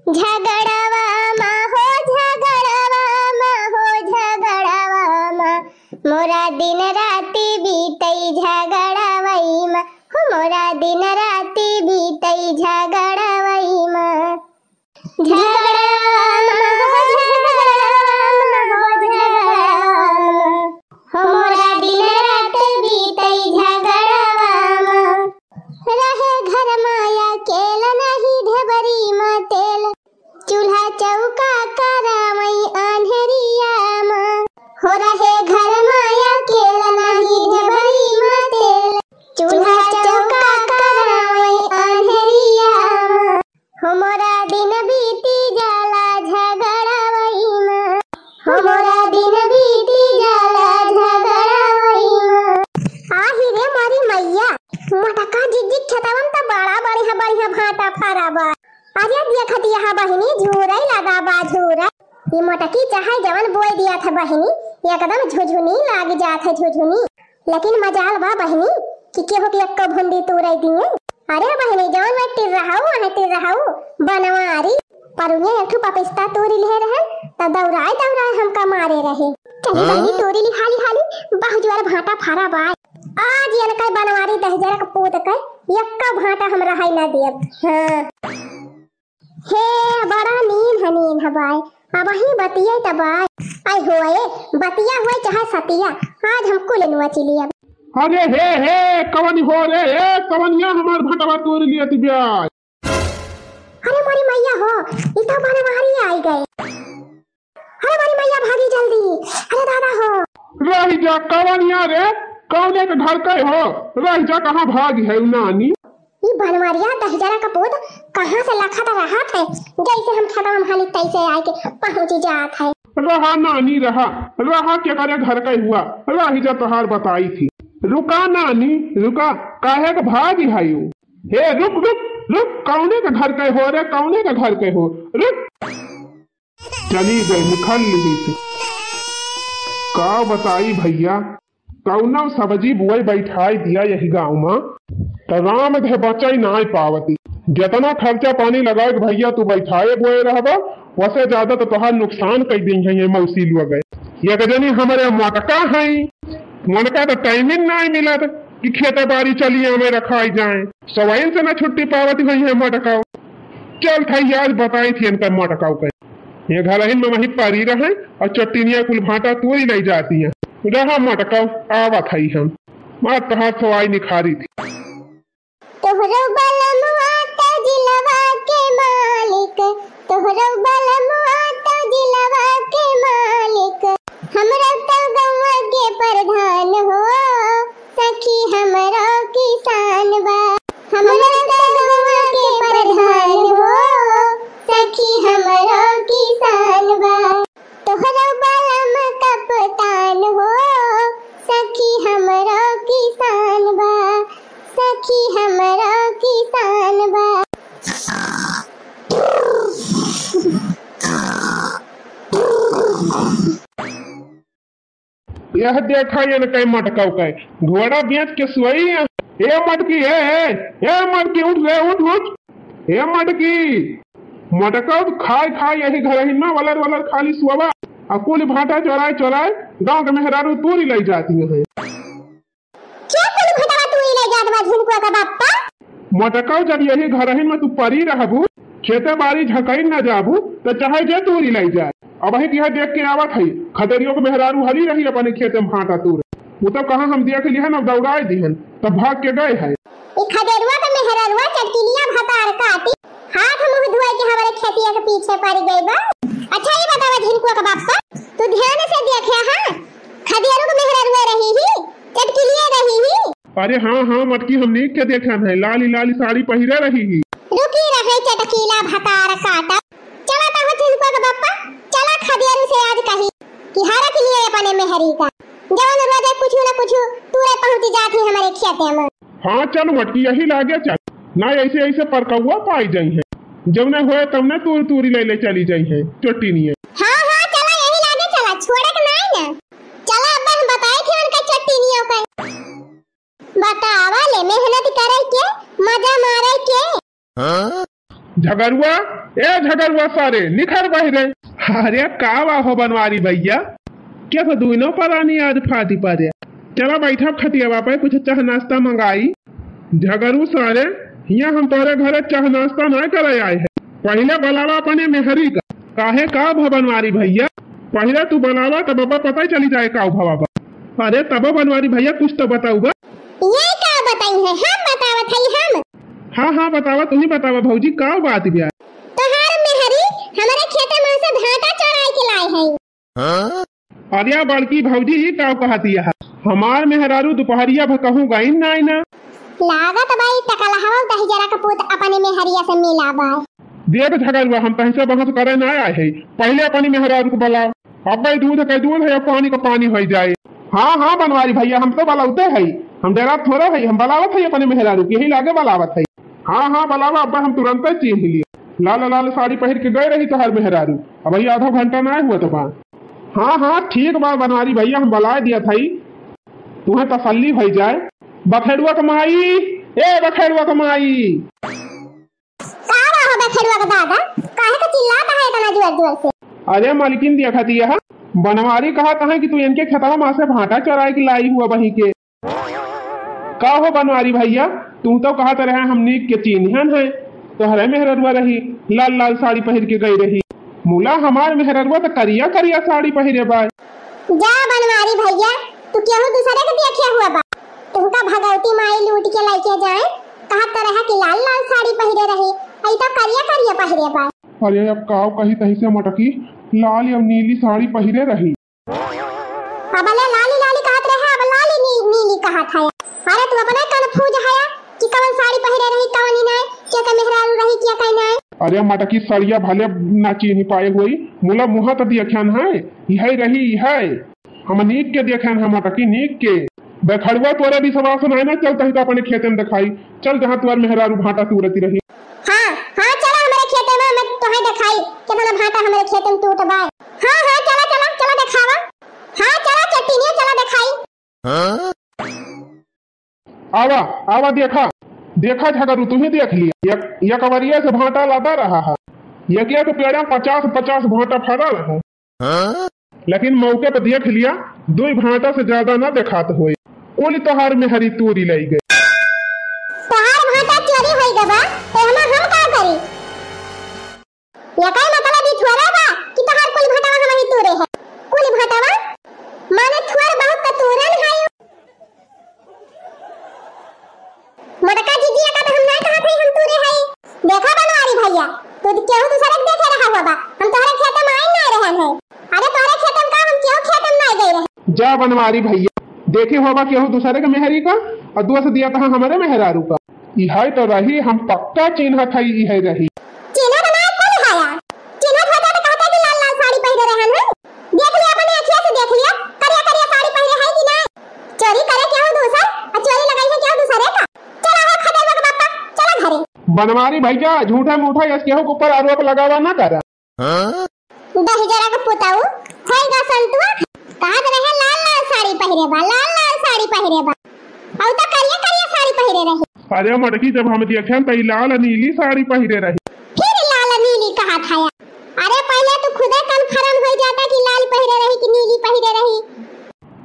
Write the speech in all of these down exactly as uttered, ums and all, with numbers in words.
झगड़वा मा हो, झगड़वा मा हो, झगड़वा मा, मोरा दिन राति बीतई झगड़वई मा, हो मोरा दिन राति बीतई झगड़वई मा। झगड़वा मा हो, झगड़वा मा हो, झगड़वा मा, हो मोरा दिन राति बीतई झगड़वा मा। रहे घर मा अकेल, नाही ढेबरी मा तेल, चूल्हा चौका करावई आन्हरिया मा। हो रहे घर मा अकेल, नाही ढेबरी मा तेल, चूल्हा चौका करावई आन्हरिया मा। हो मोरा दिन बीती जाला झगड़वई मा, हो मोरा दिन बीती जाला झगड़वई मा। आही रे मोरी मइया, मोटका जिज्जी खेतवन त बड़ा बढ़िया बढ़िया भांटा फरा बा। अरे देखत यहाँ बहिनी झूरई लगा बा झूरई। ई मोटकी चाहे जवन बोए दिया था बहिनी, एकदम झुझुनी लाग जात है झुझुनी। लेकिन मजाल बा बहिनी कि केहू के एक्को भुंडी तूरई दिए। अरे बहिनी, जवन में टिर्रहाऊ आहे, टिर्रहाऊ बनवारी, परुनिया एक ठो पपिस्ता तूरी लिहे रहे, त दौड़ाए दौड़ाए हमका मारे रहे। चली हाँ? बहिनी, तूरी ली हाली हाली, बहु जुआर भांटा फरा बाय। आज इनका बनवारी दहिजरा के पूत के एक्को भांटा हम रहै ना दियब। हाँ। हे, बड़ा नीन ह, नीन ह बाय। अबही बतिया त बाय। आई होए, बतिया होए चाहे सतिया, आज हम कुल नोचि लियब। अरे हे, हे, कवन हो रे, हे, कवनिया हमार भटवा तूर लिया तू ब्याय। अरे मोरी मइया हो, ई तो बनवारी आई गए। अरे मोरी मइया भागी जल्दी, अरे दादा हो। रहि जा, कवनिया रे, कौने के घर के हो? रहि जा, कहाँ भागी है उ नानी? ई बनवरिया दहिजरा का पूत कहाँ से लखत रहत है, जैसे हम खेतवा में हाली तैसे आइके पहुँची जात है। रहा नानी रहा, रहा केकरे घर के हुआ, रहि जा तोहार बताई थी। रुका नानी रुका, काहे के भागी है उ? हे रुक रुक रुक, कौने के घर के हो रे, कौने के घर के हो, रुक। चली गई निखल लिही थी। का बताई भइया, कौनो सब्जी बुआई बैठाई दिया यही गाँव मा, त राम धे बचाई नाई पावती। जेतना खर्चा पानी लगाए के भइया तू बैठाए बोए रहबा, वसे ज्यादा त तोहार नुकसान कई देइहैं ये मौसी लोग। एक जनी हमरे मोटका हैं, उनका त टाइमिंग नाई मिलत कि खेते बारी चली आवे रखाई जाए, सवाइन से ना छुट्टी पावत होइहैं मोटका। चल थाई आज बताई थी इनका मोटका के। ये घरहिन में वही परी रहे और चट्टिनिया कुल भांटा तोरी लई जाती हैं। रहा मोटका, आवत हई हम। मार तहार सवाई निखारी थी। तोहरो बलमुआ त जिलवा के मालिक, तोहरो बलमुआ त जिलवा के मालिक, हमरो त गौवा के प्रधान हो, सखी हमरो किसान बा। हमरो त गौवा के प्रधान हो, सखी हमरो किसान बा। तोहरो बलम कप्तान हो, सखी हमरो किसान बा, सखी हमरो किसान बा। यह देखा ये न कई मटकाऊ कई घोड़ा बेच के सोई है। ए मटकी, ए, ए, ए मटकी, उठ रे, उठ, उठ। ए मटकी, मटकाऊ तो खाए खाए यही घरहिन में वलर वलर खाली सोवा। आ कुल भांटा चोराए चोराए गाँव के मेहरारू तूरी लई जाती है। क्या कुल भटवा तू ही ले जात बा झिनकुआ का बाप्पा? मटकाऊ जब यही घरहिन में तू परी रहबू, खेते बारी झकई न जाबू, त चाहे जे तूरी लई जाए। अबही किहा देख के आवत हई, खदेरियो के मेहरारू हली रही अपने खेते में भांटा तूर। वो तो कहाँ हम देख लिहन और दौड़ाए दिहन, तब भाग के गए है। ई खदेरुआ के मेहरारुआ चटकिलिया भतार काटी, हाथ मुंह धोए के हमारे खेतिया के पीछे पड़ गई बा। अच्छा ये बतावा झिनकुआ का बाप्पा, तू ध्यान से देखे हाँ, खदेरू के मेहरारुआ रही ही, चटकिलिया रही ही। अरे हाँ, हाँ, मटकी हमनी के देखन है, लाली, लाली साड़ी पहिरे रही ही। रुकी रहे चटकीला भतार काटा। चला ता हो झिनकुआ के बाप्पा, चला खदेरू से आज कही कि हरक लिए अपने मेहरी का। जवन रोजे कुछ न कुछ तूरे पहुँच जात ही हमारे खेते में। हाँ, चल मटकी, यही लागे चल। ना ऐसे, ऐसे परकौआ पाई जाई है। जवने होए तवने तूर तूरी ले ले चली जाई है, चोटी निये। हाँ, हाँ, चला यही लागे चला, छोड़े के नाई ना। चला अब हम बताए थे उनका चोटी नियो का। बतावा ले, मेहनत करे के, मजा मारे के। हाँ? झगरुआ, ए झगरुआ सारे, निखर बहिरे। अरे का बा हो बनवारी भइया, केस दुइनो परानी आज फाटी परे। चला बैठा खटियावा पे, कुछ चाह नाश्ता मंगाई। झगरू सारे, हियाँ हम तोहरे घरे चाह नाश्ता नाहीं करे आए हैं। पहिले बलावा अपने मेहरी का। काहे का भा बनवारी भइया? पहिले तू बलावा तब बा पता चली जाए का भवा बा। अरे तब बनवारी भइया कुछ तो बताऊ बा। ये का बताई है? हम बतावत हई हम। हाँ, हाँ, बतावा, तुहीं बतावा भौजी, का बात बा? तोहार मेहरी हमरे खेते में से भांटा चोराई के लाए है। अरे बड़की भौजी, ई का कहतिया है? हमार मेहरारू दुपहरिया भर कहूँ गइन नाई ना। लागत बा ई टकलहवा दहिजरा के पूत अपने मेहरिया से मिला बा। देख झगरुआ, हम तहिसे बहस करे ना आए है, पहिले अपनी मेहरारू को बलाओ। अब्बे दूध के दूध है, पानी का पानी होइ जाए। हाँ, हाँ, बनवारी भइया, हम तो बलावते है, हम डेरात थोड़े है, हम बलावत है अपने मेहरारू के, यही लागे बलावत है। हाँ, हाँ, बलावा, अब्बे हम तुरंते चीन्ह लिए। लाल लाल साड़ी पहिर के गए रही तोहार मेहरारू, अबही आधा घंटा ना हुआ तो बा। हाँ, हाँ, ठीक बा बनवारी भइया, हम बलाए दिया था, तुहें तसल्ली होइ जाए। बखेड़ुआ के माई, ए बखेड़ुआ के माई। का बा हो बखेड़ुआ के दादा, काहे का चिल्लात है इतना जोर जोर से? अरे मालकिन देखा दिया है, बनवारी कहत है कि तू इनके खेतवा में से भांटा चोराए के लाई हुआ बही के। का हो बनवारी भइया, तू तो कहत रहे हम नीक के चीन्हन है, तोहरे मेहररुआ रही, लाल लाल साड़ी पहिर के गई रही। मुला हमार मेहररुआ तो करिया करिया साड़ी पहिरे बा। जा बनवारी भइया, तू केहू दूसरे के देखे हुआ बा। तुमका भगवती माई लूट के लइके जाए, कहत रहे कि लाल लाल साड़ी पहिरे रही, अई तो करिया करिया पहिरे बा। अरे अब काव कही तहिसे मटकी, लाल या नीली साड़ी पहिरे रही। अब ले लाली लाली कहत रहे, अब लाली नी-, नीली कहत है। अरे तू अपने confuse है कि कवन साड़ी पहिरे रही, कवन ही नाय, के के मेहरारू रही, के के नाय। अरे मटकी सड़िया भले ना चीन्ही पाए होई, मुला मुहा त दियखन है, इहै रही, इहै। हम नीक के देखेन है मटकी, नीक के। बखेड़ुआ तोरे विश्वास नाय ना चलत है तो अपने खेते में देखाई। चल जहाँ तोर मेहरारू भांटा तूरती रही। हाँ, हाँ, चला हमरे खेते में, मैं तोहे देखाई, केतना भांटा हमरे खेते में टूट बा। हाँ, हाँ, चला, चला, चला देखावा। हाँ, चला चट्टिनिया, चला देखाई। आवा, आवा देखा, देखा झगरू, तुही देख लिया। एक, एक अवरिया से भांटा लादा रहा है। एक, एक पेड़ा पचास, पचास भांटा फरल है। लेकिन मौके पे देख लिया, दुई भांटा से ज्यादा ना देखात होए। कुल तोहार मेहरी तूरी लई गई। तोहार भांटा चोरी होई गबा, तो एहमा हम का करी? एकर मतलब ई थोड़े बा कि तोहार कुल भांटवा हमही तूरे है। कुल भांटवा माने थोड़ बहुत तो तूरन है। मोटका जीजी, एका तो हम नाय कहत हई हम तूरे हई। देखा बनवारी भइया, तू केहू दूसरे के देखे रहा हुआ बा, हम तोहरे खेते में आइन नाय रहन है। अरे तोहरे खेते में का, हम केहू खेते में नाय गई रहे। जा बनवारी भइया, देखे होबा केहू दूसरे के मेहरी का, और दोष दिया तहा हमरे मेहरारू का। इहै तो रही, हम पक्का चिन्हत हई, इहै रही। चिन्हत नाय कुल हया, चिन्हत होता तो कहता कि लाल लाल साड़ी पहिरे रहन है। देख लिया, अपने अखिया से देख लिया, करिया करिया साड़ी पहिरे है कि ना। चोरी करे केहू दूसर, आ चोरी लगाई है केहू दूसरे का। चला हो खदेड़वा के बापा, चला घरे। बनवारी भइया, झूठा मूठा यस केहू के ऊपर आरोप लगावा ना करा। दहिजरा के पुताऊ, होई गा संतुआ। कहत रहे लाल लाल साड़ी पहिरे बा, लाल लाल साड़ी पहिरे बा। अउ तो करिया करिया साड़ी पहिरे रही। अरे मटकी, जब हम देखेन त ई लाल नीली साड़ी पहिरे रही। फिर लाल नीली कहत हया। अरे पहिले तू खुदे confirm होइ जाता कि लाल पहिरे रही कि नीली पहिरे रही।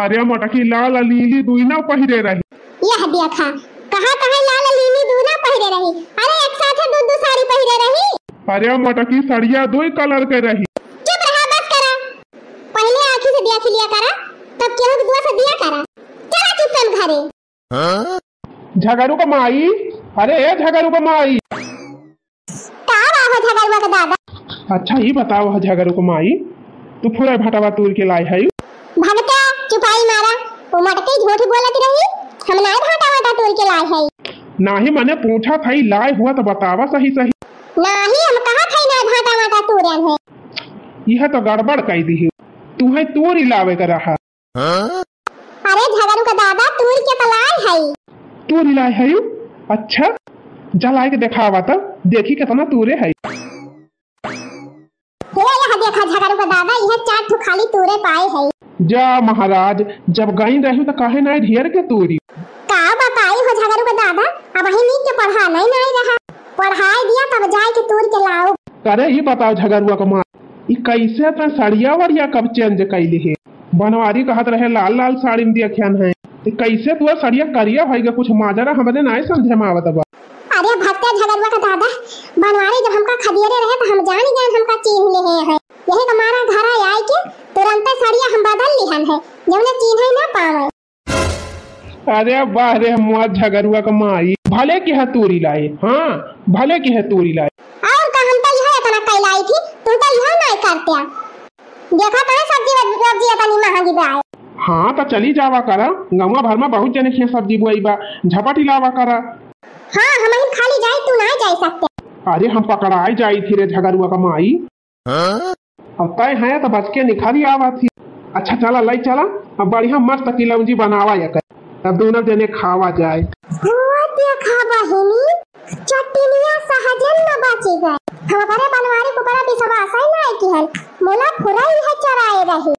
अरे मटकी, लाल आ नीली दुइना पहिरे रही। यह देखा, कहत है लाल नीली दुइना पहिरे रही। अरे एक साथे दू दू साड़ी पहिरे रही। अरे मटकी, सड़िया दुई colour के रही। चुप रहा, बस करा। पहिले आँखी से देख लिया करा, तब केहू के दोष दिया करा। चला चुपचाप घरे। झगरू का माई, अरे ए झगरू का माई। का बा हो झगरुआ के दादा? अच्छा ई बताओ हो झगरू का माई, तू फुरई भटवा तूर के लाई है? भगता, चुपाई मारा, वो मटकी झूठ बोलत रही, हम नाय भाटा वाटा तूर के लाई है। नाही मने पूछत हई, लाए हुआ तो बतावा सही सही। नाही हम कहत हई नाय भाटा वाटा तूरन है। यह तो गड़बड़ कई दी, तुहे तूरी लावे का रहा। अरे झगरू का दादा, तूर के तो लाए हई। तूरी लाए हई? अच्छा, जा लाए के देखावा त, देखी केतना तूरे हई। हे यह देखा झगरू का दादा, यह चार ठो खाली तूरे पाए हई। जा महाराज, जब गई रही त काहे नाई ढेर के तूरी? का बताई हो झगरू का दादा, अबही नीक के पढ़ा नहीं नाई रहा, पढ़ाई दिया तब जाए के तूर के लाओ। करे, ई बताओ झगरुआ क माँ, ई कैसे तैं सड़िया वड़िया कब change कैली है? बनवारी कहत रहे लाल लाल साड़ी में देखियन है, ई कैसे तू सड़िया करिया होइ गया? कुछ माजरा हमरे नाय समझे में आवत बा। अरे भक्ते झगरुआ क दादा, बनवारी जब हमका खदेरे रहे तो हम जानी गए हमका चीन्ह लिहे हैं। यही क मारा घर आए के तुरंते सड़िया हम बदल लिहन है, जौने चीन्हे ना पावे। अरे वाह रे मोर झगरुआ क माई, भले किहे तूरी लाए, हाँ, भले किहे तूरी लाए। और का, हम तो यह इतना कैलाई थी, तू तो यह नहीं करते। देखा तो है सब्जी वब्जी इतनी महंगी बा। हाँ, तो चली जावा करा, गौवा भर में बहुत जने के सब्जी बोई बा, झपट ही लावा करा। हाँ, हम ही खाली जाई, तू नहीं जा सकते। अरे, हम पकड़ाए जाई थी रे झगरुआ क माई। अब तय है तो बच के निखरी आवा थी। अच्छा चला, लाई चला, अब बढ़िया मस्त किलौंजी बनावा एकर, अब दोनों जने खावा जाए। हुआ देखा बहिनी, चटनिया सहजन न बची गए। हमरे बनवारी के ऊपर विश्वास ही नहीं किहन, मोला फुरई है चराए रही।